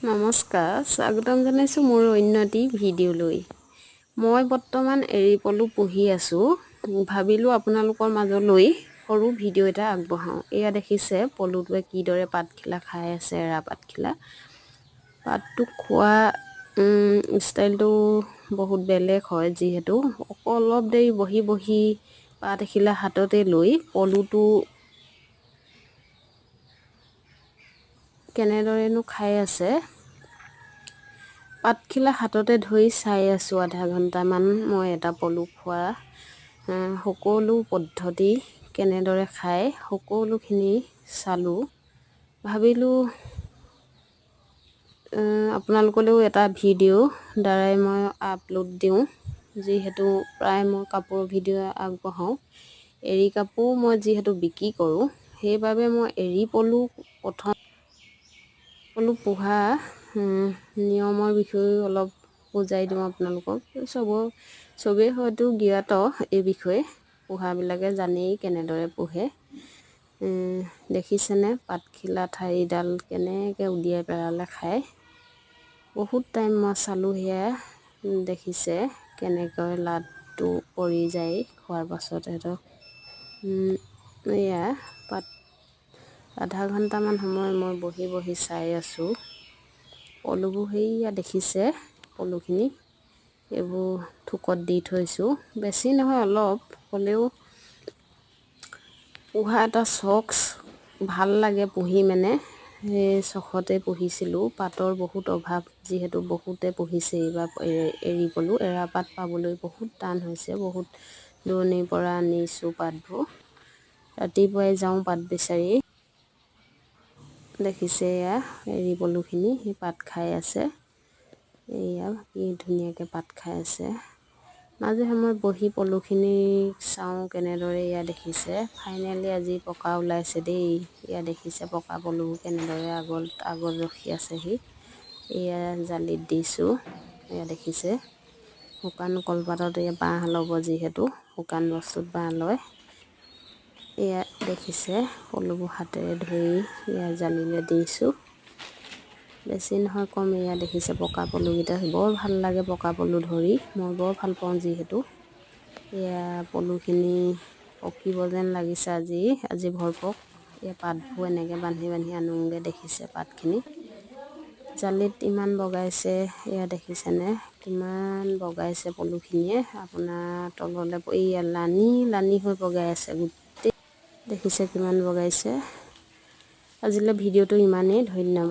নমস্কাৰ, স্বাগতম জনাইছোঁ মোৰ অন্য এটি ভিডিঅ'লৈ। মই বৰ্তমান এৰী পলু পুহি আছোঁ। ভাবিলোঁ আপোনালোকৰ মাজলৈ সৰু ভিডিঅ' এটা আগবঢ়াওঁ। এয়া দেখিছে, পলুটোৱে কিদৰে পাতখিলা খাই আছে, এৰা পাতখিলা। পাতটো খোৱা ষ্টাইলটো বহুত বেলেগ হয়, যিহেতু অলপ দেৰি বহি বহি পাত এখিলা হাততে লৈ পলুটো কেনেদৰেনো খাই আছে। পাতখিলা হাততে ধৰি চাই আছোঁ আধা ঘণ্টামান মই এটা পলু খোৱা সকলো পদ্ধতি, কেনেদৰে খায় সকলোখিনি চালোঁ। ভাবিলোঁ আপোনালোকলৈও এটা ভিডিঅ' দ্বাৰাই মই আপলোড দিওঁ। যিহেতু প্ৰায় মই কাপোৰৰ ভিডিঅ' আগবঢ়াওঁ, এৰী কাপোৰ মই যিহেতু বিক্ৰী কৰোঁ, সেইবাবে মই এৰী পলু প্ৰথম পলু পোহা নিয়মৰ বিষয়েও অলপ বুজাই দিওঁ আপোনালোকক। চবেই হয়তো জ্ঞাত এই বিষয়ে, পোহাবিলাকে জানেই কেনেদৰে পোহে। দেখিছেনে পাতখিলা ঠাৰিডাল কেনেকৈ উলিয়াই পেলালে খায়? বহুত টাইম মই চালোঁ। সেয়া দেখিছে, কেনেকৈ লাদটো পৰি যায় খোৱাৰ পাছত সিহঁতক। এয়া পাত আধা ঘণ্টামান সময় মই বহি বহি চাই আছোঁ পলুবোৰ। সেইয়া দেখিছে পলুখিনি, এইবোৰ থোকত দি থৈছোঁ। বেছি নহয়, অলপ হ'লেও পোহা এটা চখ, ভাল লাগে পুহি। মানে সেই চখতে পুহিছিলোঁ। পাতৰ বহুত অভাৱ যিহেতু, বহুতে পুহিছে এইবাৰ এৰী পলু। এৰাপাত পাবলৈ বহুত টান হৈছে। বহুত দূৰণিৰ পৰা আনিছোঁ পাতবোৰ। ৰাতিপুৱাই যাওঁ পাত বিচাৰি। দেখিছে, এয়া এৰী পলুখিনি, সি পাত খাই আছে। এয়া কি ধুনীয়াকৈ পাত খাই আছে। মাজে সময়ে বহি পলুখিনি চাওঁ কেনেদৰে। এয়া দেখিছে, ফাইনেলি আজি পকা ওলাইছে দেই। এয়া দেখিছে, পকা পলু কেনেদৰে আগত আগত ৰখি আছেহি। এয়া জালিত দিছোঁ। এয়া দেখিছে, শুকান কলপাতত এয়া বাঁহ ল'ব, যিহেতু শুকান বস্তুত বাঁহ লয়। এয়া দেখিছে, পলুবোৰ হাতেৰে ধৰি এয়া জালিলৈ দিছোঁ। বেছি নহয়, কম। এয়া দেখিছে পকা পলুকেইটা। বৰ ভাল লাগে পকা পলু ধৰি, মই বৰ ভাল পাওঁ যিহেতু। এয়া পলুখিনি পকিব যেন লাগিছে আজি। আজি ভৰপক। এই পাতবোৰ এনেকৈ বান্ধি বান্ধি আনোগৈ। দেখিছে পাতখিনি জালিত ইমান বগাইছে। এয়া দেখিছেনে, কিমান বগাইছে পলুখিনিয়ে? আপোনাৰ তললৈ এইয়া লানি লানি হৈ বগাই আছে গোটেই। দেখিছে কিমান বগাইছে? আজিলৈ ভিডিঅ'টো ইমানেই। ধন্যবাদ।